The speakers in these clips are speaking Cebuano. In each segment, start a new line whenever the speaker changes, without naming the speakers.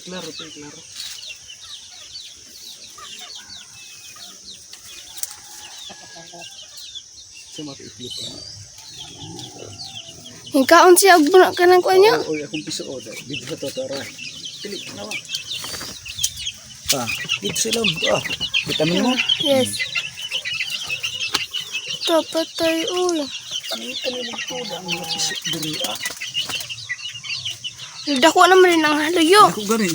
Klaro to, klaro. Sa mga itlog pa.
Hingkaon siya og bunak ka ng kuan niya.
Oo, oy, akong piso o. Dito sa totoro. Dili, nawa. Ah, dito sa ilong. Ah, vitamin mo.
Yes. Tapatay, uy.
Panitan yung magtuda ang mga piso diri ah.
Dako naman rin ang halayo.
Dako gani.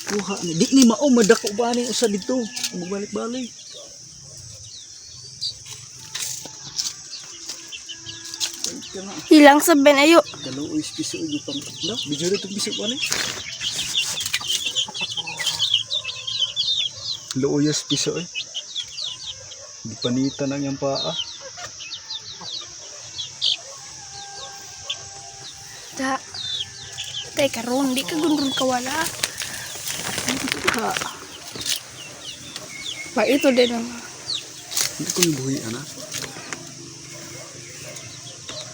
Kuha ni di ni mao madako ba ni usa dito. Magbalik-balik.
Hilang sa ben ayo.
Kaluoy sa piso og pang. No, bidyo na itong piso pa ni. Luoy sa piso eh. Gipanitan ang iyang paa.
Da. Tay karon di ka gundron kawala. Pa ito din ang
Hindi ko nibuhi, ana.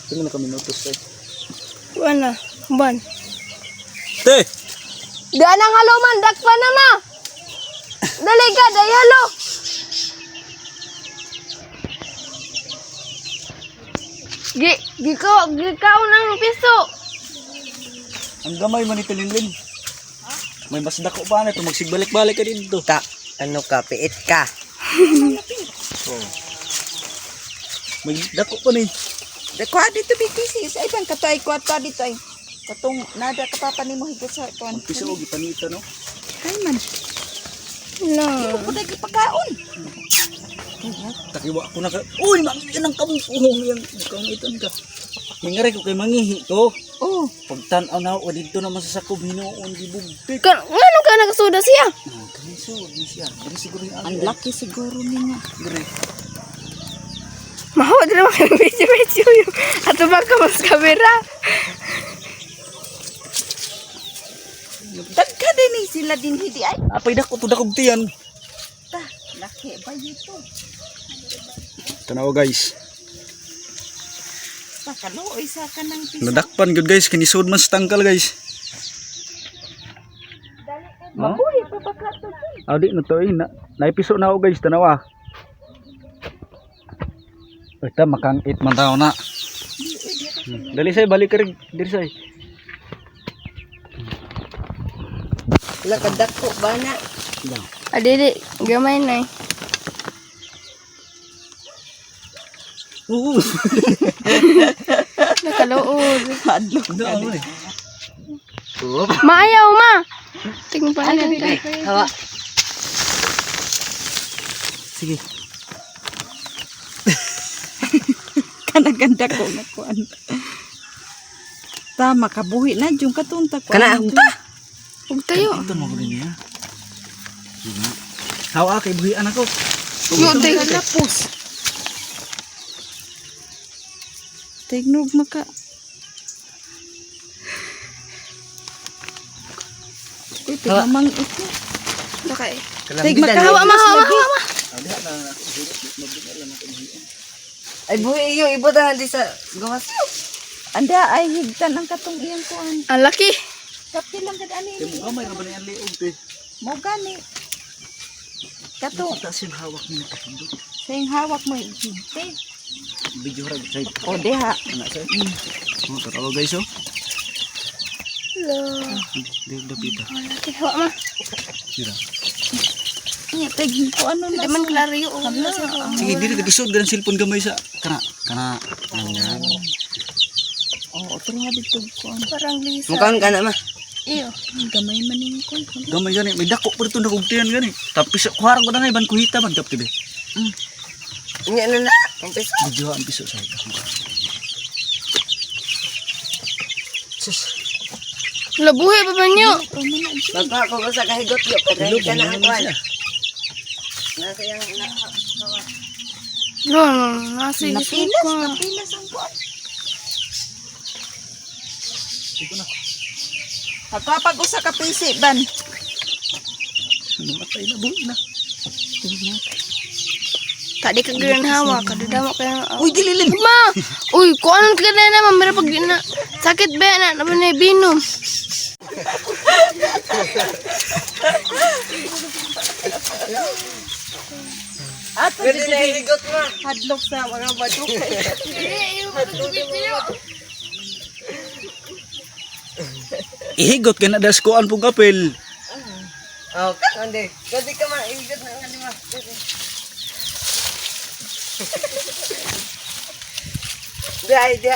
Tingnan na kami notos eh.
kuan na. Ban.
Te!
Ganang halo man dakpa na ma. Dali ka, day halo. Gi gikaw gikaw ng piso.
Ang gamay man ito linlin. May mas dako pa na ito. Magsigbalik-balik ka dito.
Ta, ano ka, piit ka.
Oh. May dako pa ni.
Kuha dito BTC sa ibang katay kuha ta dito ay. Katong nada ka pa nimo higot sa kuan.
Ang piso og gipanita no.
Kay man.
No.
Ko dagi pagkaon.
Takiwa ko na ka. Uy, mangiyan ang kamukuhong yang kang iton ka. Mingari ko kay mangihi ko.
Oh,
Pagtan-aw na ako dito naman sa sakob hinuon gibugpik.
Kan ngano ka nagasuda siya?
Ah, kani so, ni siya. Dili siguro yung
ang laki siguro niya.
Diri.
Maho dili man kay video video yung ato ba ka mas kamera.
Dagka din ni sila din hidi ay.
Apay dako to dakog tiyan.
Ta, laki ba yito?
Tanawa guys.
Ta kaluoy sa kanang piso.
Nadakpan gud guys kinisod man sa tangkal guys.
Mabuhi pa ba ka to?
Ah, di na to eh. Na, naipiso na ako guys, tanawa. Ito, makang-it man tao na. Dali say, balik ka rin. Dali say.
Lakadako ba na?
Adili, gamay na. Eh.
Oo.
Nakaluod.
Madlok.
Ano eh.
Maayaw ma. Tingnan pa na.
Hawa.
Sige.
Kanaganda ko nga kuan. Ta makabuhi na jung katunta ko.
Kana, ta.
Huwag tayo.
Ito mo ko din niya. Hawa kay buhian ako.
Yo, tayo lapos.
Tignog maka. Uy, tigmamang ito.
Nakay.
Tig
Hawa ma, hawa, hawa ma.
Ay, buhi iyo, ibo di sa gawas.
Anda ay higtan ang katong iyang kuan.
Ang laki.
Kapti lang gad ani.
Kay mo gamay ra ba ni ang liog te.
Mo gani. Kato,
Taas yung hawak ni nakahindo.
sa iyang hawak mo higte.
Video ra say.
O diha.
Ana say. Oh, tanawa guys oh.
Hello.
Di dapita.
Ang laki. Hawa ma.
Dira.
Nya tig ko ano na.
Di man klaro yun.
Sige, dili ka gisod ganang cellphone gamay sa kana kana. Ayan.
Oh, otro ha dito kuan.
Parang lisa.
Mukhang ka na ma.
Iyo.
Gamay man ning kuan.
Gamay gani, may dako pa dito nakugtiyan gani. Tapos kuha ko na nga iban kuhita man tapos be.
Inya na na. Ang piso.
Video ang piso sa Sus.
Labuhi pa ba niyo?
Magpa ko sa kahigot yo, pero ka na ang kuan. Nasa yang na.
No, no, nasa
Napilas, napilas ang kuan. Pagkapag usa ka pisi ban.
Namatay na buhi na.
Tadi ka ganyan hawa, kadadamo kayo.
Uy, dililin.
Ma! Uy, kuanon ka na naman, meron pag na. Sakit ba na? Naman na binom.
Ato
Pwede na higot ma.
Hadlok sa mga badok.
Ihigot ka na das kuan pong kapil.
Oh, hindi. Pwede ka ma, higot na nga di ma. Pwede. Di ay, di.